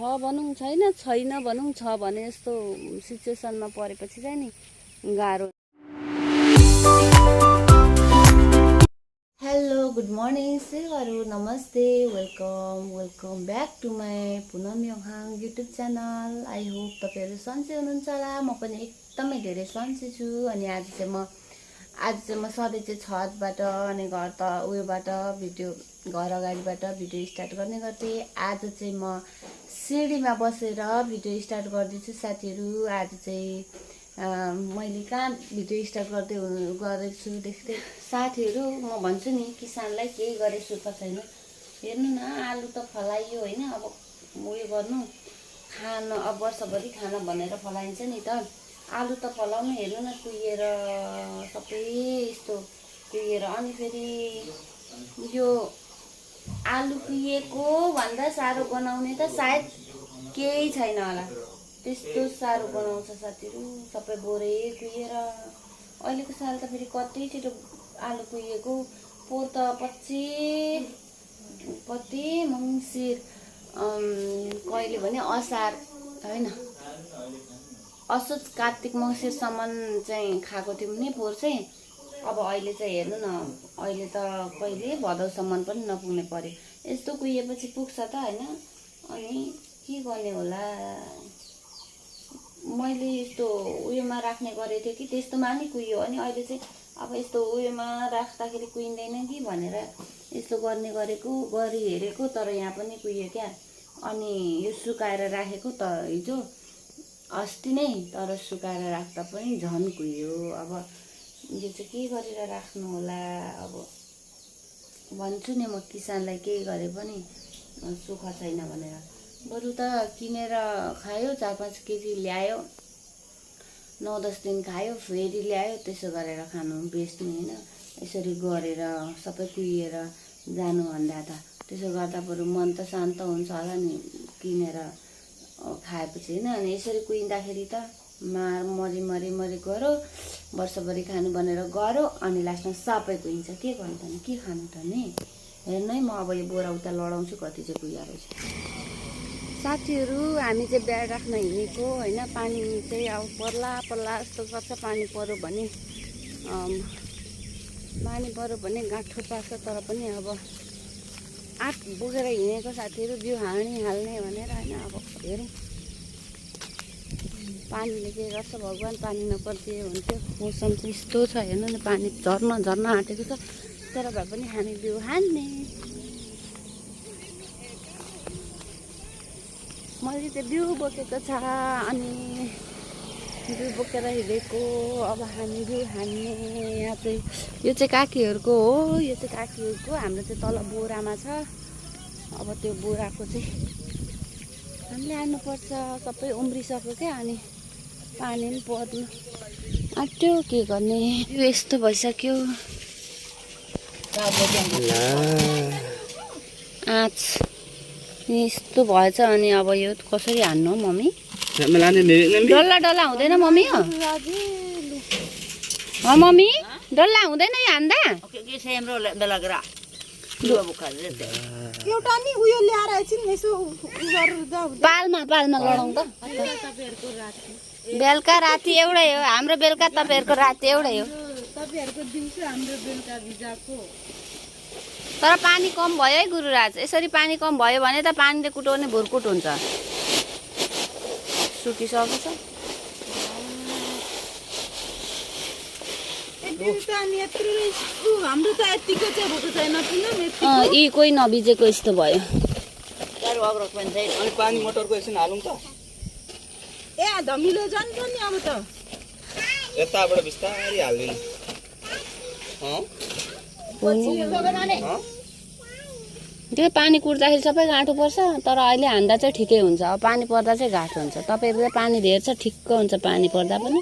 भनौँ छैन भनौँ छ भने जस्तो सिचुएसनमा परेपछि चाहिँ नि गाह्रो। हेलो गुड मर्निङ सेवाहरू नमस्ते welcome back to my Punam Yohang YouTube channel. I hope तपाईँहरू सन्चै हुनुहुन्छ होला। म पनि एकदमै धेरै सन्चै छु। अनि आज चाहिँ म सधैँ चाहिँ छतबाट अनि घर अगाडिबाट भिडियो स्टार्ट गर्ने गर्थेँ। आज चाहिँ म सिँढीमा बसेर भिडियो स्टार्ट गर्दैछु साथीहरू। आज चाहिँ मैले कहाँ भिडियो स्टार्ट गर्दैछु देख्दै साथीहरू। म भन्छु नि किसानलाई केही गरे सुख छैन। हेर्नु न आलु त फलाइयो होइन, अब उयो गर्नु खान अब वर्षभरि खान भनेर फलाइन्छ नि त। आलु त फलाउनु हेर्नु न कुहिएर सबै यस्तो कुहिएर। अनि फेरि यो आलु कुहिएको भन्दा साह्रो बनाउने त सायद केही छैन होला, त्यस्तो साह्रो बनाउँछ साथीहरू। सबै बोरै कुहिएर। अहिलेको साल त फेरि कति छिटो आलु कुहिएको। पोहोर त कति मङ्सिर कहिले भने असार होइन, असोज कार्तिक मङ्सिरसम्म चाहिँ खाएको थियौँ नि पोहोर चाहिँ। अब अहिले चाहिँ हेर्नु न, अहिले त कहिले भदौसम्म पनि नपुग्ने पर्यो। यस्तो कुहिएपछि पुग्छ त होइन। अनि के गर्ने होला, मैले यस्तो उयोमा राख्ने गरेको थिएँ कि त्यस्तोमा नि कुहियो। अनि अहिले चाहिँ अब यस्तो उयोमा राख्दाखेरि कुहिँदैन कि भनेर यस्तो गर्ने गरी हेरेको, तर यहाँ पनि कुहियो क्या। अनि यो सुकाएर राखेको त हिजो अस्ति नै, तर सुकाएर राख्दा पनि झन् कुहियो। अब यो चाहिँ के गरेर राख्नु होला। अब भन्छु नि म किसानलाई केही गरे पनि सुख छैन भनेर। बरु त किनेर खायो, 4-5 केजी ल्यायो, 9-10 दिन खायो, फेरि ल्यायो, त्यसो गरेर खानु बेच्ने होइन। यसरी गरेर सबै कुहिएर जानुभन्दा त त्यसो गर्दा बरु मन त शान्त हुन्छ होला नि किनेर खाएपछि होइन। अनि यसरी कुहिँदाखेरि त मरि गऱ्यो, वर्षभरि खानु भनेर गऱ्यो, अनि लास्टमा सबै कुहिन्छ। के गर्नु त नि, के खानु त नि। हेर्नु है, म अब यो बोरा उता लडाउँछु कति चाहिँ कुहिएर रहेछ। साथीहरू हामी चाहिँ ब्याड राख्न हिँडेको होइन। पानी चाहिँ अब पर्ला जस्तो गर्छ। पानी पऱ्यो भने गाँठो पार्छ। तर पनि अब आँट बोकेर हिँडेको साथीहरू, बिउ हाल्ने भनेर होइन। अब हेरौँ पानीले के गर्छ, भगवान् पानी नपरिदिए हुन्थ्यो। मौसम चाहिँ यस्तो छ हेर्नु न, पानी झर्न आँटेको छ। तर भए पनि हामी बिउ हाल्ने। मैले चाहिँ बिउ बोकेको छ, अनि बिउ बोकेर हिँडेको। अब हामी बिउ हान्ने। यहाँ चाहिँ यो चाहिँ काकीहरूको हो, हाम्रो चाहिँ तल बोरामा छ। अब त्यो बोराको चाहिँ हामीले हाल्नुपर्छ। सबै उम्रिसक्यो क्या, अनि पानी पनि पर्नु आँट्यो। के गर्ने, यो यस्तो भइसक्यो। आँच यस्तो भएछ। अनि अब यो कसरी हान्नु हो मम्मी? डल्ला हुँदैन मम्मी? हो मम्मी, डल्ला हुँदैन यो हान्दा? एउटा नि उयो ल्याएर एकछिन यसो पालमा लडाउँ त। बेलुका राति एउटै हो हाम्रो, बेलुका तपाईँहरूको राति एउटै हो। तपाईँहरूको दिउँसो हाम्रो बेलुका भिजाएको। तर पानी कम भयो है गुरुराज। यसरी पानी कम भयो भने त पानीले कुटाउने भुरकुट हुन्छ। सुकिसकेको छ। हाम्रो त यतिको चाहिँ भएको छैन। यी कोही नभिजेको यस्तो भयो। पानी मोटरको एकछिन हालौँ त। ए धमिलो जान्छ नि अब त। यताबाट बिस्तारै हाल्दिनु। त्यो पानी कुट्दाखेरि सबै गाँठो पर्छ। तर अहिले हान्दा चाहिँ ठिकै हुन्छ। अब पानी पर्दा चाहिँ गाँठो हुन्छ। तपाईँहरूले पानी धेर छ, ठिक्क हुन्छ पानी पर्दा पनि।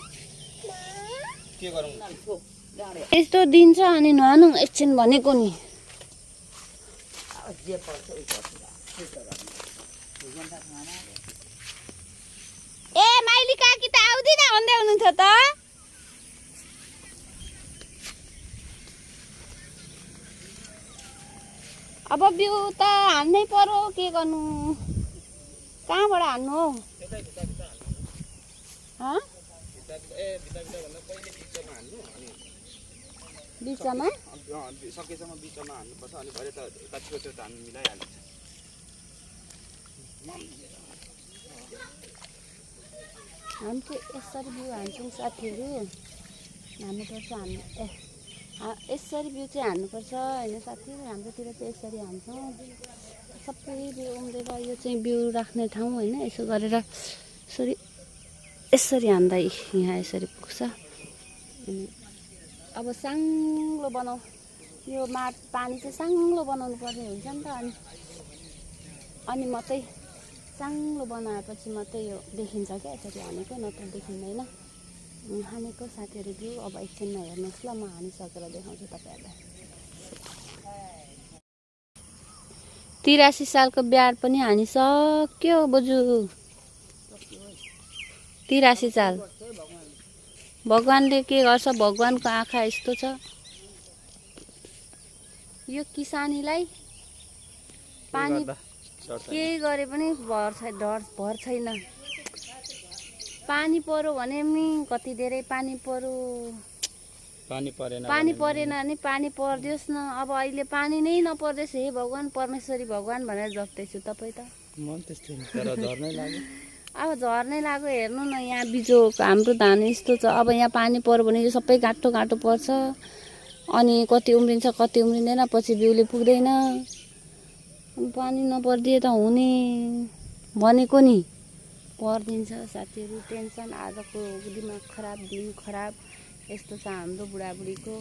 यस्तो दिन्छ अनि नुहानु एकछिन भनेको नि। ए माइली काकी त आउँदिन भन्दै हुनुहुन्थ्यो त। अब बिउ त हान्नै पर्यो, के गर्नु। कहाँबाट हान्नु हौ बिचमा सकेसम्म बिचमा हान्नुपर्छ अनि भरे त यता छेउछेउ हान्नु मिलाइहाल्छ हामी चाहिँ यसरी बिउ हान्छौँ साथीहरू हान्नुपर्छ यसरी बिउ चाहिँ हान्नुपर्छ होइन साथीहरू हाम्रोतिर चाहिँ यसरी हान्छौँ सबै बिउ उम्रेर यो चाहिँ बिउ राख्ने ठाउँ होइन यसो गरेर यसरी हान्दा यहाँ यसरी पुग्छ अब साङ्लो यो पानी चाहिँ साङ्लो बनाउनु पर्ने हुन्छ नि त अनि मात्रै साङ्लो बनाएपछि मात्रै यो देखिन्छ क्या यसरी हानेको नत्र देखिँदैन हानेको साथीहरू बिउ अब एकछिनमा हेर्नुहोस् ल म हानिसकेर देखाउँछु तपाईँहरूलाई 83 सालको ब्याड पनि हानिसक्यो बोजू 83 साल भगवानले के गर्छ भगवानको आँखा यस्तो छ यो किसानीलाई पानी केही गरे पनि भर छैन पानी पर्यो भने पनि कति धेरै पानी पर्यो पानी परेन नि पानी पर्दियोस् न अब अहिले पानी नै नपर्दैछ हे भगवान परमेश्वरी भगवान भनेर जप्दैछु तपाईँ त अब झर्नै लाग्यो हेर्नु न यहाँ बिजोक हाम्रो धान यस्तो छ अब यहाँ पानी पर्यो भने यो सबै गाँटो पर्छ अनि कति उम्रिन्छ कति उम्रिँदैन पछि बिउले पुग्दैन पानी नपर्दिए त हुने भनेको नि पर्दिन्छ साथीहरू टेन्सन आजको दिमाग खराब दिन खराब यस्तो छ हाम्रो बुढाबुढीको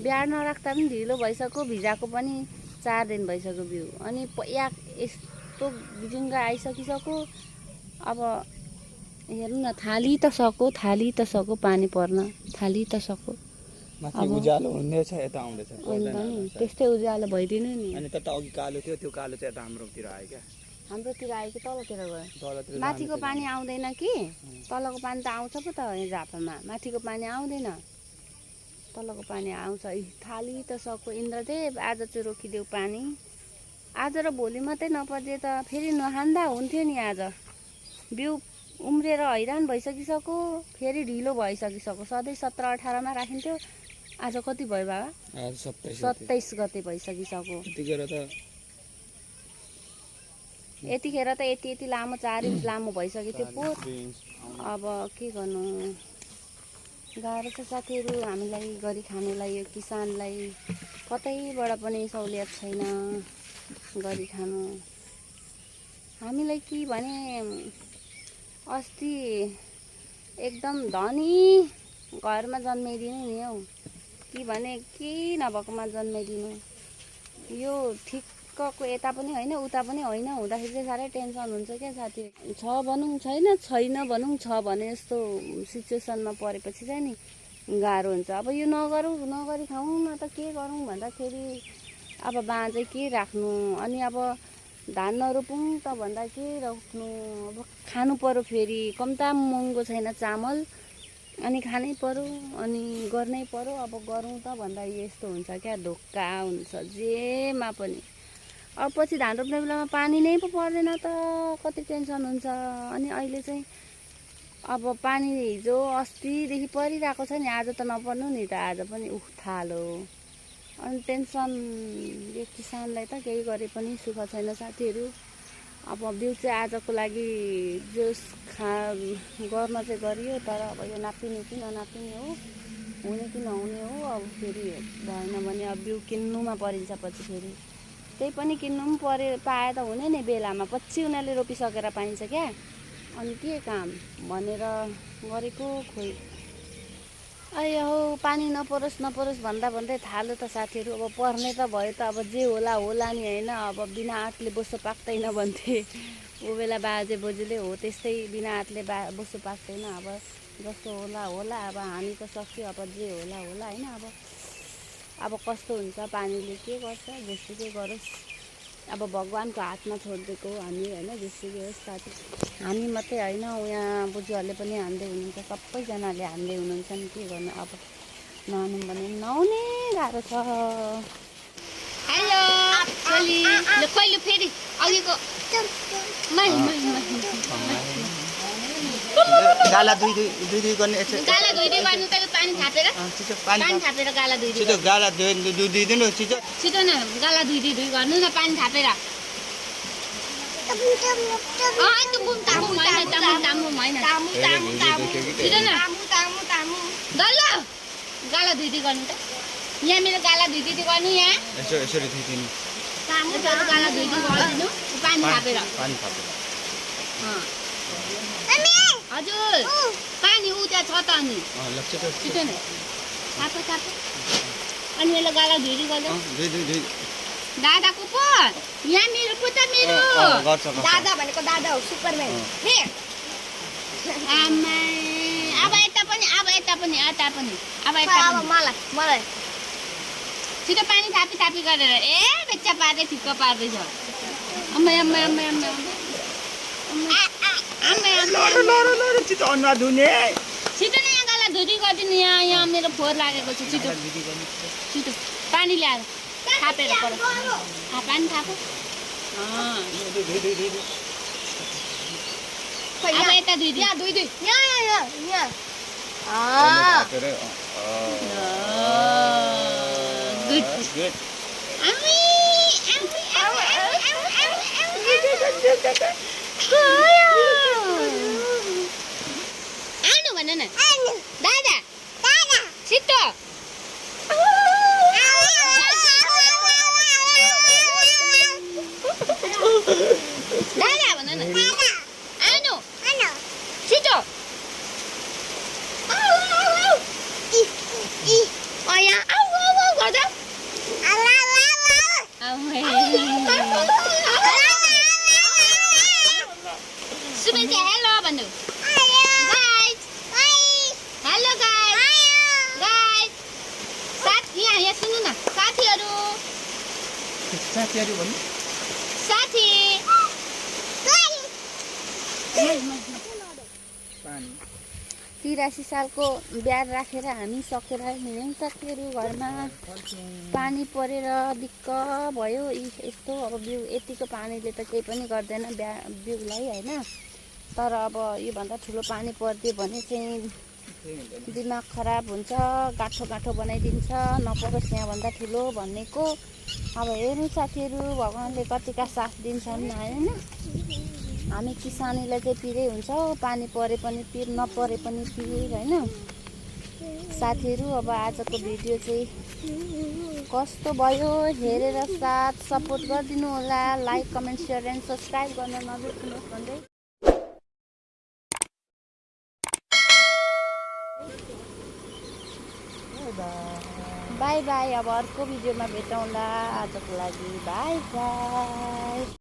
ब्याड नराख्दा पनि ढिलो भइसक्यो भिजाएको पनि 4 दिन भइसक्यो बिउ अनि यस्तो बिजुङ्गा आइसकिसक्यो अब हेर्नु न थाली त सक्यो पानी पर्न थाली त सक्यो अब उज्यालो हुँदैछ यता आउँदैछ त्यस्तै उज्यालो भइदिनु नि अनि त अघि कालो थियो त्यो कालो चाहिँ यता हाम्रोतिर आयो क्या हाम्रोतिर आयो कि तलतिर गयो माथिको पानी आउँदैन कि तलको पानी त आउँछ पो त यहाँ झापामा माथिको पानी आउँदैन तलको पानी आउँछ थाली त सक्यो इन्द्रदेव आज चाहिँ रोकिदेऊ पानी आज र भोलि मात्रै नपर्दिए त फेरि नहान्दा हुन्थ्यो नि आज बिउ उम्रेर हैरान भइसकिसक्यो फेरि ढिलो भइसकिसक्यो सधैँ 17-18 मा राखिन्थ्यो आज कति भयो बाबा 27 गते भइसकिसक्यो यतिखेर त यति लामो 4 इन्च लामो भइसक्यो त्यो पोत अब के गर्नु गाह्रो छ साथीहरू हामीलाई गरी खानुलाई यो किसानलाई कतैबाट पनि सहुलियत छैन गरी खानु हामीलाई के भने अस्ति एकदम धनी घरमा जन्माइदिनु नि हौ कि भने केही नभएकोमा जन्माइदिनु यो ठिक्कको यता पनि होइन उता पनि होइन हुँदाखेरि चाहिँ साह्रै टेन्सन हुन्छ क्या साथी छ भनौँ छैन भनौँ छ भने जस्तो सिचुएसनमा परेपछि चाहिँ नि गाह्रो हुन्छ अब यो नगरी खाउँ न त के गरौँ भन्दाखेरि अब बाँझै के राख्नु अनि अब धान नरोपौँ त भन्दा के रोप्नु अब खानु पर्यो फेरि कम्ता महँगो छैन चामल अनि खानै पर्यो अनि गर्नै पर्यो अब गरौँ त भन्दा यस्तो हुन्छ क्या धोका हुन्छ जेमा पनि अब पछि धान रोप्ने बेलामा पानी नै पो पर्दैन त कति टेन्सन हुन्छ अनि अहिले चाहिँ अब पानी हिजो अस्तिदेखि परिरहेको छ नि आज त नपर्नु नि त आज पनि थालो अनि टेन्सन यो किसानलाई त केही गरे पनि सुख छैन साथीहरू अब बिउ चाहिँ आजको लागि जोस गर्न चाहिँ गरियो तर अब यो नापिने कि ननापिने हो हुने कि नहुने हो अब फेरि भएन भने अब बिउ किन्नुमा परिन्छ पछि फेरि त्यही पनि किन्नु पनि पाए त हुने नि बेलामा पछि उनीहरूले रोपिसकेर पाइन्छ क्या अनि के काम भनेर गरेको खोइ अरे हो पानी नपरोस् भन्दै थालो त साथीहरू अब पर्ने त भयो त अब जे होला नि होइन अब बिना आँटले बोसो पाक्दैन भन्थे ऊ बेला बाजे बोजूले हो त्यस्तै बिना आँटले बोसो पाक्दैन अब जस्तो होला अब हामी त सक्यो अब जे होला होइन अब कस्तो हुन्छ पानीले के गर्छ जेसुकै गरोस् अब भगवानको हातमा छोडिदिएको हामी होइन जेसुकै होस् साथी हामी मात्रै होइन यहाँ बोजूहरूले पनि हान्दै हुनुहुन्छ सबैजनाले हान्दै हुनुहुन्छ नि के गर्नु अब नहानौँ भने नहुने गाह्रो छ हेलो कहिले फेरि अघिको गाला दुई दुई गर्ने यसो गाला धुइदिनु गर्नु त पानी थापेर छिटो पानी पानी थापेर गाला धुइदिनु छिटो गाला दुई छिटो छिटो न गाला धुइदिनु गर्नु न पानी थापेर तामु होइन छिटो न डल्ल गाला धुइदिनु गर्नु त यहाँ मेरो गाला धुइदिनु गर्नु यहाँ यसो यसरी थितिनु गाला धुइदिनु गरिदिनु पानी थापेर हजुर पानी उता छ त अनि छिटो न थापो अनि मेरो गाला धुइदिनु गर्नु दुई दादाको पो यहाँ मेरो पो त मेरो दादा भनेको दादा हो सुपरम्यान आमा अब यता पनि मलाई छिटो पानी थापी गरेर ए बेच्चा पार्दै ठिक्क पार्दैछ अम्मै छिटो अनुहार धुने छिटो न यहाँ गाला धुरी गरिदिनु यहाँ मेरो फोहोर लागेको छ छिटो पानी ल्याएर थापेर पर पानी थाप अब यता धुइदिनु गुड आउनु भन न दादा छिटो दादा भन न आउनु छिटो यहाँ आउ गर्दा शुभेच्छा हेलो भन्नु हेलो गाइस साथी यहाँ सुन्नु न साथीहरू भन्नु साथी 83 सालको बिहार राखेर हामी सकेर हिँड्यौँ साथीहरू घरमा पानी परेर दिक्क भयो यस्तो अब बिउ यतिको पानीले त केही पनि गर्दैन बिउलाई होइन तर अब योभन्दा ठुलो पानी परिदियो भने चाहिँ दिमाग खराब हुन्छ गाँठो बनाइदिन्छ नपरोस् यहाँभन्दा ठुलो भन्नेको अब हेर्नु साथीहरू भगवान्ले कतिका साथ दिन्छन् होइन हामी किसानीलाई चाहिँ पिरै हुन्छ पानी परे पनि पिर नपरे पनि पिर होइन साथीहरू अब आजको भिडियो चाहिँ कस्तो भयो हेरेर साथ सपोर्ट गरिदिनु होला like comment share and subscribe गर्न नबिर्सनुहोस् भन्दै बाई बाई अब अर्को भिडियोमा भेटौँला आजको लागि बाई बाई